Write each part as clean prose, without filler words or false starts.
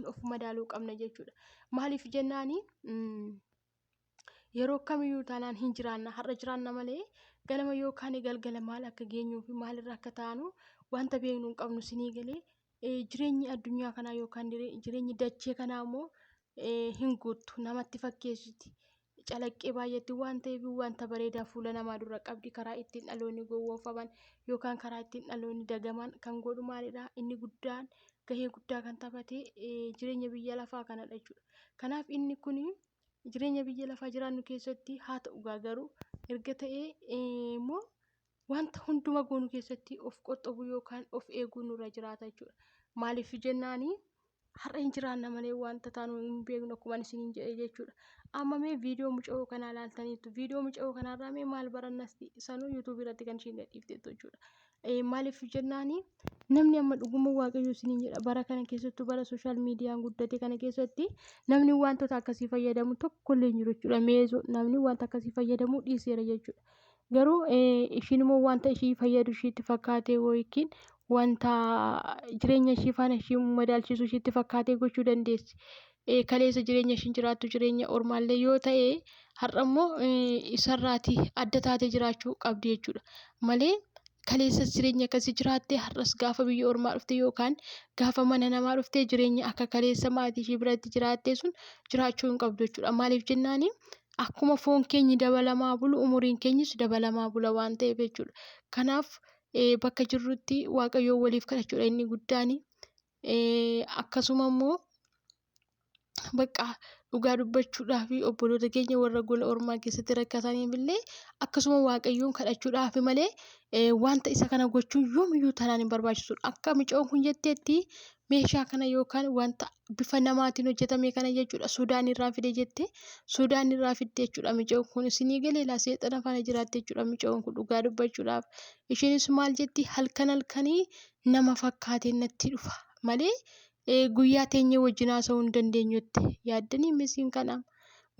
Of madaaluu qabna jechuudha. Maaliif jennaani, yeroo kamiyyuu taanaan hin jiraanna, har'a jiraanna malee ganama yookaan galgala maal akka geenyuu fi maalirra akka taanu wanta beeknu hin qabnu. Sinii galee, jireenyi addunyaa kanaa yookaan jireenyi dachee kanaa immoo hin guuttu namatti fakkeessiti. Calaqqee baay'eetti waan ta'eef wanta bareedaa fuula namaa dura qabdi. Karaa ittiin dhaloonni gowwoomfaman yookaan karaa ittiin dhaloonni dagaman kan godhu maalidha? Inni guddaan gahee guddaa kan taphate jireenya biyya lafaa kanadha jechuudha. Kanaaf inni kun jireenya biyya lafaa jiraannu keessatti haa ta'u, garuu erga ta'ee immoo wanta hunduma goonu keessatti of qoxxobuu yookaan of eeguu nurra jiraata jechuudha. Maaliif jennaani, har'a hin jiraanna malee wanta taanu hin beeknu, akkuma isiniin jedhe jechuudha. Amma mee viidiyoo mucayoo kanaa ilaaltaniitu, viidiyoo mucayoo kanarraa mee maal barannas? Sanuu YouTubeii irratti kan ishiin gadhiifteettu jechuudha. Maaliif jennaani, namni amma dhuguma Waaqayyo isiniin jedha, bara kana keessattuu bara social mediaan guddate kana keessatti namni wantoota akkasii fayyadamu tokkollee hin jiru jechuudha. Meezoo namni wanta akkasii fayyadamuu dhiiseera jechuudha. Garuu ishiin immoo wanta ishii fayyadu ishiitti fakkaate yookiin wanta jireenya ishii faana ishii madaalchisu ishiitti fakkaatee gochuu dandeessi. Kaleessa jireenya ishiin jiraattu jireenya ormaallee yoo ta'e, har'a immoo isarraatii adda taatee jiraachuu qabdi jechuudha. Malee kaleessas jireenya akkasii jiraatte, har'as gaafa biyya ormaa dhufte yookaan gaafa mana namaa dhufte jireenya akka kaleessa maatii ishii biratti jiraatte sun jiraachuu hin qabdu jechuudha. Maaliif jennaani, akkuma foon keenyi dabalamaa bulu umuriin keenyis dabalamaa bula waan ta'eef jechuudha. Kanaaf bakka jirrutti Waaqayyoon waliif kadhachuudha inni guddaani. Akkasuma immoo bakka dhugaa dubbachuudhaaf obboloota keenya warra gola ormaa keessatti rakkataniif illee akkasuma Waaqayyoon kadhachuudhaaf malee wanta isa kana gochuun yoomiyyuu taanaan hin barbaachisudha. Akka mucoon kun jetteetti, meeshaa kana yookaan wanta bifa namaatiin hojjetame kana jechuudha, Sudaan irraa fide jette, Sudaan irraa fidde jechuudha mucoon kun. Isinii galee laa, seexana faana jiraatte jechuudha mucoon kun dhugaa dubbachuudhaaf. Ishiinis maal jetti? Halkan halkanii nama fakkaatee natti dhufa malee guyyaa teenyee wajjin haasa'uu hin dandeenyutti yaaddanii misiin kana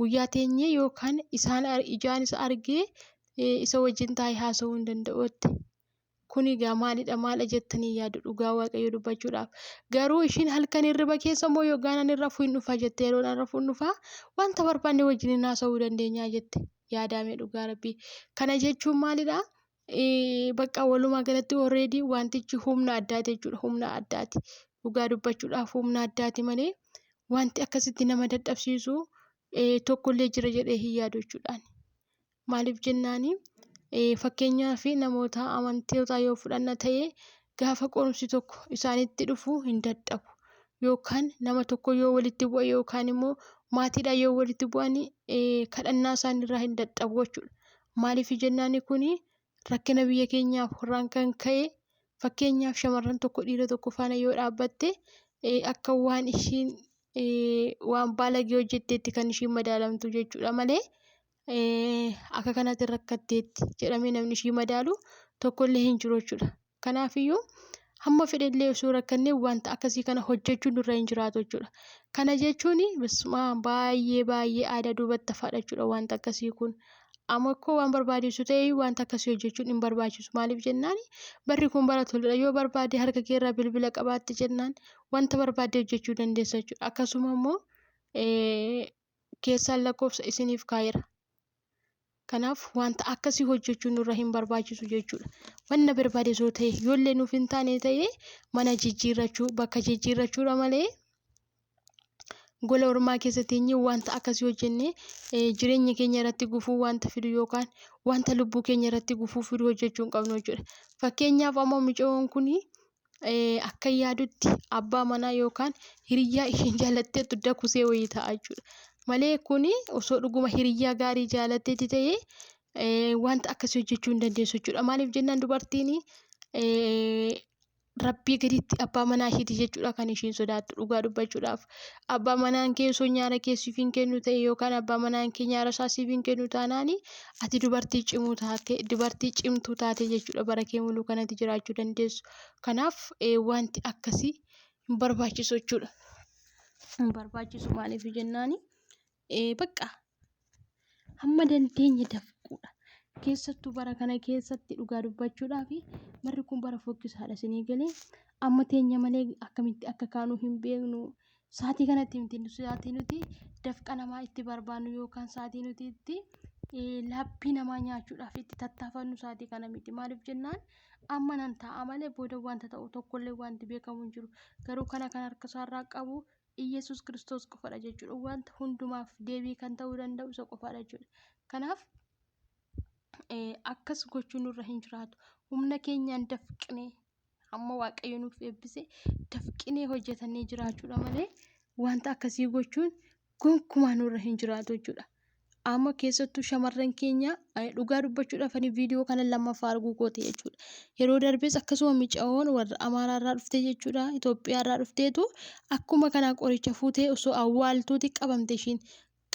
guyyaa teenyee yookaan isaan ijaan isa argee isa wajjin taa'ee haasa'uu hin danda'utti. Kun egaa maalidha, maal jettanii yaadu dhugaa Waaqayyo dubbachuudhaaf? Garuu ishiin halkan hirriba keessa immoo yookaan ani rafuu hin dhufa jette, yeroo ani rafuu hin dhufa, wanta barbaanne wajjin haasa'uu dandeenya jette yaadame dhugaa Rabbii. Kana jechuun maalidha? Bakka walumaa galatti already wantichi humna addaati jechuudha. Humna addaati. Dhugaa dubbachuudhaaf humna addaati malee wanti akkasitti nama dadhabsiisu tokkollee jira jedhee hin yaadu jechuudhaan. Maaliif jennaani, fakkeenyaaf namoota amantoota yoo fudhanna ta'e, gaafa qorumsi tokko isaanitti dhufu hin dadhabu. Yookaan nama tokko yoo walitti bu'e yookaan immoo maatiidhaan yoo walitti bu'an kadhannaa isaaniirraa hin dadhabu jechuudha. Maaliif jennaani, kuni rakkina biyya keenyaaf irraan kan ka'e, fakkeenyaaf shamarran tokko dhiira tokko faana yoo dhaabbatte akka waan ishiin waan baalagee hojjetteetti kan ishiin madaalamtu jechuudha malee akka kanatti rakkatteetti jedhamee namni ishii madaalu tokkollee hin jiru jechuudha. Kanaafiyyuu hamma fedhellee osoo rakkannee wanta akkasii kana hojjechuun nurra hin jiraatu jechuudha. Kana jechuun baay'ee baay'ee aadaa duubatti hafaadha jechuudha wanta akkasii kun. Amma akkoo waan barbaachisu ta'e wanta akkasii hojjechuun hin barbaachisu. Maaliif jennaan, barri kun bara toledha. Yoo barbaade harka keerraa bilbila qabaatte jennaan wanta barbaadde hojjechuu dandeessa jechuudha. Akkasuma immoo keessaan lakkoofsa isiniif kaa'eera. Kanaaf wanta akkasii hojjechuun nurra hin barbaachisu jechuudha. Wanna barbaade osoo ta'e, yoollee nuuf hin taane ta'e, mana jijjiirrachuu, bakka jijjiirrachuudha malee gola ormaa keessa teenyee wanta akkasii hojjennee jireenya keenya irratti gufuu wanta fidu yookaan wanta lubbuu keenya irratti gufuu fidu hojjechuu hin qabnu jechuudha. Fakkeenyaaf ammoo mucayyoon kun akka yaadutti abbaa manaa yookaan hiriyyaa isheen jaallatteettu dakusee wayii ta'a jechuudha. Malee kuni osoo dhuguma hiriyyaa gaarii jaallatteetti ta'ee wanta akkasii hojjechuu hin dandeessu jechuudha. Maaliif jennaan, dubartiin Rabbii gaditti abbaa manaa ishiiti jechuudha kan ishiin sodaattu dhugaa dubbachuudhaaf. Abbaa manaan kee osoo nyaara kee siif hin kennu ta'e yookaan abbaa manaan kee nyaara isaa siif hin kennu taanaan, ati dubartii cimuu taate, dubartii cimtuu taate jechuudha bara kee muluu kanatti jiraachuu dandeessu. Kanaaf wanti akkasii hin barbaachisu jechuudha. Hin barbaachisu, maaliif jennaani, bakka hamma dandeenye dafquudha. Keessattuu bara kana keessatti dhugaa dubbachuudhaaf barri kun bara fokkisaadha, isinii galee? Amma teenya malee akkamitti akka kaanu hin beeknu. Sa'aatii kanatti miti sa'aatii nuti dafqa namaa itti barbaannu yookaan sa'aatii nuti itti laappii namaa nyaachuudhaaf itti tattaafannu sa'aatii kana miti. Maaliif jennaan amma nan taa'a malee booda wanta ta'u tokkollee wanti beekamu hin jiru. Garuu kana kan harka isaarraa qabu Iyyasuus Kiristoos qofadha jechuudha. Wanta hundumaaf deebii kan ta'uu danda'u isa qofadha jechuudha. Kanaaf akkas gochuun nurra hin jiraatu. Humna keenyaan dafqinee hamma Waaqayyo nuuf eebbise dafqinee hojjetannee jiraachuudha malee wanta akkasii gochuun gonkumaa nurra hin jiraatu jechuudha. Amma keessattuu shamarran keenya dhugaa dubbachuudhaaf ani viidiyoo kana lammaffaa arguu kooti jechuudha. Yeroo darbes akkasuma micaa'oon warra Amaaraa irraa dhuftee jechuudha. Itoophiyaa irraa dhufteetu akkuma kanaa qoricha fuutee osoo awwaaltuuti qabamte ishiin.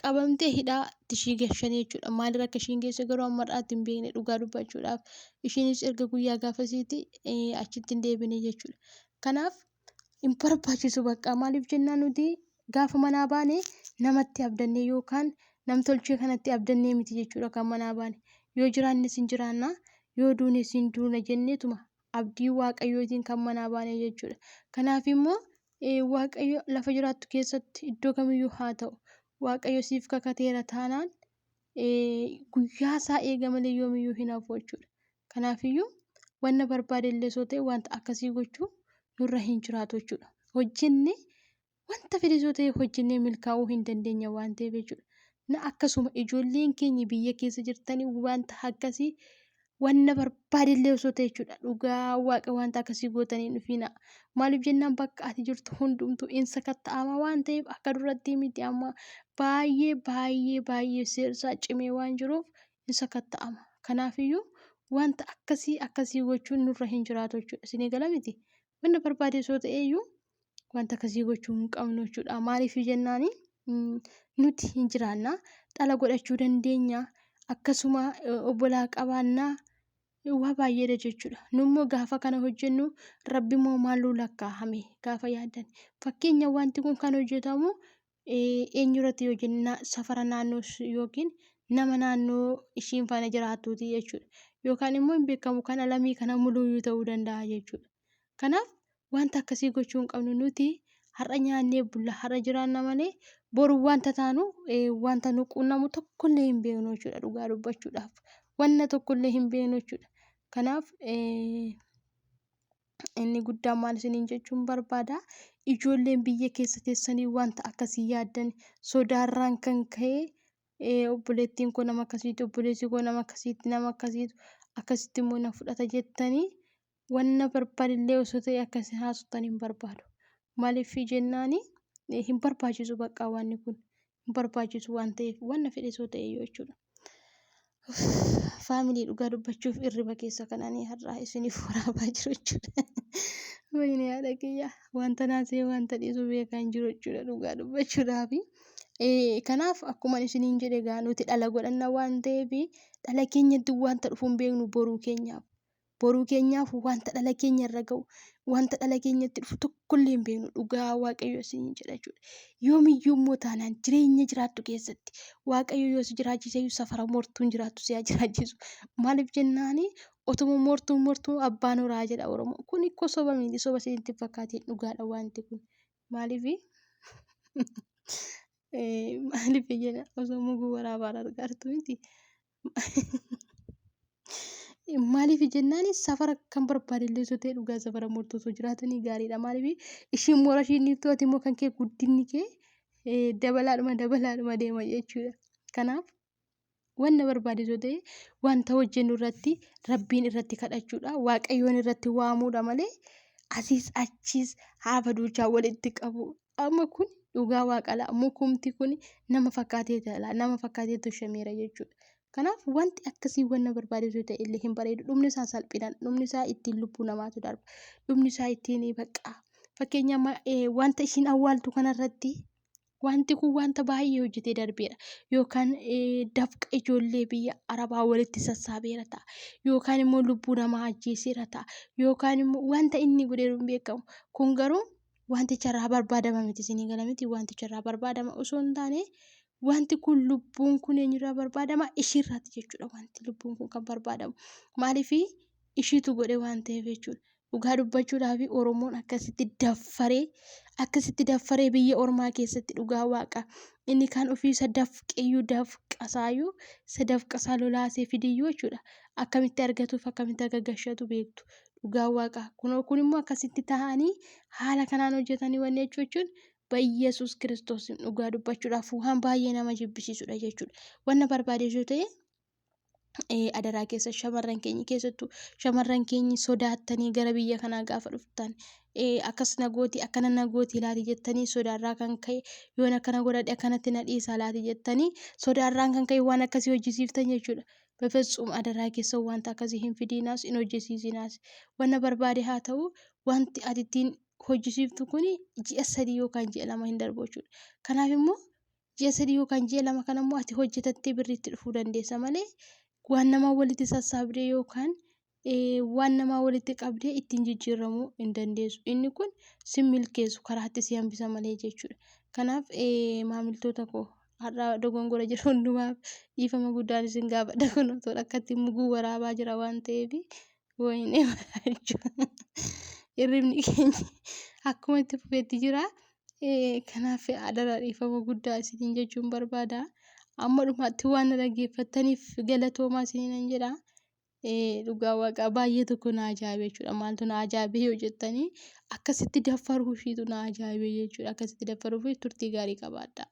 Qabamtee hidhaatti ishii gashanii jechuudha. Maalirra akka ishiin geesse garuu amma har'aatti hin beekne dhugaa dubbachuudhaaf. Ishiinis erga guyyaa gaafasiiti achitti hin deebine jechuudha. Kanaaf hin barbaachisu bakka maaliif jennaan nuti gaafa manaa baane namatti abdannee yookaan namtolchee kanatti abdannee miti jechuudha kan manaa baane. Yoo jiraannes hin jiraanna yoo duunes hin duuna jenneetuma abdii waaqayyootiin kan manaa baane jechuudha. Kanaaf immoo waaqayyo lafa jiraattu keessatti iddoo kamiyyuu haa ta'u waaqayyo siif kakateera taanaan guyyaa isaa eega malee yoomiyyuu hin hafu jechuudha. Kanaafiyyuu wanna barbaade illee osoo ta'e wanta akkasii gochuu nurra hin jiraatu jechuudha. Hojjennee wanta fedhe osoo ta'e hojjennee milkaa'uu hin dandeenya waan ta'eef jechuudha. Na akkasuma ijoolleen keenya biyya keessa jirtanii wanta akkasii wanna barbaade illee osoo ta'e jechuudha. Dhugaa waaqa wanta akkasii gootanii hin dhufiina. Maaliif jennaan bakka ati jirtu hundumtuu in sakatta'ama waan ta'eef akka duratti miti amma baay'ee baay'ee baay'ee seersaa cimee waan jiruuf in sakatta'ama. Kanaafiyyuu wanta akkasii akkasii gochuun nurra hin jiraatu jechuudha. Isinii gala miti? Wanna barbaade osoo ta'e iyyuu wanta akkasii gochuu hin qabnu jechuudha. Maaliif jennaani nuti hin jiraanna dhala godhachuu dandeenya akkasuma obbolaa qabaannaa waa baay'eedha jechuudha. Nummoo gaafa kana hojjennu rabbi immoo maal nu lakkaa'ame gaafa yaaddan. Fakkeenya wanti kun kan hojjetamu eenyurratti yoo jenne safara naannoo yookiin nama naannoo ishiin faana jiraattuuti jechuudha. Yookaan immoo hin beekamu kan alamii kana muluuyyuu ta'uu danda'a jechuudha. Kanaaf wanta akkasii gochuu hin qabnu nuti har'a nyaannee bulla har'a jiraanna malee boru wanta taanu wanta nu quunnamu tokkollee hin beeknu jechuudha dhugaa dubbachuudhaaf. Wanna tokkollee hin beeknu jechuudha. Kanaaf inni guddaan maal isiniin jechuun barbaada ijoolleen biyya keessa teessanii wanta akkasii yaaddan sodaarraan kan ka'e obboleettiin koo nama akkasiiti obboleessi koo nama akkasiiti nama akkasiitu akkasitti immoo na fudhata jettanii wanna barbaadillee osoo ta'e akka isin haasoftan hin barbaadu. Maaliif jennaani hin barbaachisu bakka wanni kun hin barbaachisu waan ta'eef wanna fedhe osoo ta'e iyyuu jechuudha. Faamilii dhugaa dubbachuuf irriba keessa kan ani har'aa isiniif waraabaa jiru jechuudha. Wayini haadha kiyya wanta naasee wanta dhiisu beekaa hin jiru jechuudha dhugaa dubbachuudhaafi. Kanaaf akkuma isiniin jedhe egaa nuti dhala godhanna waan ta'eef dhala keenyatti wanta dhufu hin beeknu boruu keenyaaf. Boruu keenyaaf wanta dhala keenya irra ga'u, wanta dhala keenyatti dhufu tokkollee hin beeknu. Dhugaa Waaqayyo isiniin jedha jechuudha. Yoomiyyuu immoo taanaan jireenya jiraattu keessatti Waaqayyo yoo si jiraachise iyyuu safara mortuun jiraattu si haa jiraachisu. Maaliif jennaani otuma mortuun mortuu abbaan horaa jedha Oromoon. Kun ikkoo soba miti soba isinitti hin fakkaatiin dhugaadha wanti kun. Maaliif maaliif jedha osoo muguu waraabaan argaartu miti. Maaliif jennaan safara kan barbaade illee osoo ta'e dhugaa safara murtoo osoo jiraatanii gaariidha. Maaliif ishiin moora ishiin dhiiftu ati immoo kan kee guddinni kee dabalaadhuma dabalaadhuma deema jechuudha. Kanaaf wanna barbaade osoo ta'e wanta hojjennu irratti rabbiin irratti kadhachuudha. Waaqayyoon irratti waamuudha malee asiis achiis haafa duuchaa walitti qabu. Amma kun dhugaa waaqalaa mukumti kun nama fakkaatee jala nama fakkaatee toshameera jechuudha. Kanaaf wanti akkasii wanna barbaadetu ta'e illee hin bareedu. Dhumni isaa salphinaan, dhumni isaa ittiin lubbuu namaatu darba. Dhumni isaa ittiin bakka fakkeenya wanta ishiin awwaaltu kanarratti wanti kun wanta baay'ee hojjetee darbeera. Yookaan dafqa ijoollee biyya Arabaa walitti sassaabeera ta'a. Yookaan immoo lubbuu namaa ajjeeseera ta'a. Yookaan immoo wanta inni godheeru hin beekamu. Kun garuu wanticha irraa barbaadama miti isinii gala miti wanticha irraa barbaadama osoo hin taane wanti kun lubbuun kun eenyurraa barbaadama ishiirraati jechuudha wanti lubbuun kun kan barbaadamu maaliif ishiitu godhe waan ta'eef jechuudha. Dhugaa dubbachuudhaaf Oromoon akkasitti daffaree akkasitti daffaree biyya ormaa keessatti dhugaa waaqa inni kan ofii isa dafqeeyyuu dafqasaayyuu isa dafqasaa lolaasee fidiyyuu jechuudha. Akkamitti argatuuf akkamitti akka gashatu beektu. Dhugaa waaqa kunoo kun immoo akkasitti ta'anii haala kanaan hojjetanii wanni jechuun Bayyesuus Kiristoos dhugaa dubbachuudhaaf waan baay'ee nama jibbisiisudha jechuudha. Wanna barbaade yoo ta'e adaraa keessa shamarran keenya keessattuu shamarran keenya sodaattanii gara biyya kanaa gaafa dhuftan akkas na gooti akkana na gooti laati jettanii sodaarraa kan ka'e yoon akkana godhadhe akkanatti na dhiisaa laati jettanii sodaarraan kan ka'e waan akkasii hojjisiiftan jechuudha. Befetsum adaraa keessa wanta akkasii hin fidiinaas hin hojjisiisinaas. Wanna barbaade haa ta'u wanti ati ittiin hojjisiiftu kun ji'a 3 yookaan ji'a 2 hin darbu jechuudha. Kanaaf immoo ji'a 3 yookaan ji'a 2 kana immoo ati hojjetattee birriitti dhufuu dandeessa malee waan namaa walitti sassaabdee yookaan waan namaa walitti qabdee ittiin jijjiiramuu hin dandeessu. Inni kun si milkeessu karaatti si hambisa malee jechuudha. Kanaaf maamiltoota koo har'a dogongora jiru hundumaaf dhiifama guddaan isin gaafadha. Kun otoo akkatti muguu waraabaa jira waan ta'eef wayinee jechuudha. Hirribni keenya akkuma itti fufetti jira. Kanaaf adaraa dhiifama guddaa isiniin jechuun barbaada. Amma dhumaatti waan na dhaggeeffattaniif galatoomaa isiniinan jedha. Dhugaa waaqaa baay'ee tokko na ajaa'ibe jechuudha. Maaltu na ajaa'ibe yoo jettanii akkasitti daffaruu ishiitu na ajaa'ibe jechuudha. Akkasitti daffaruu fi turtii gaarii qabaadha.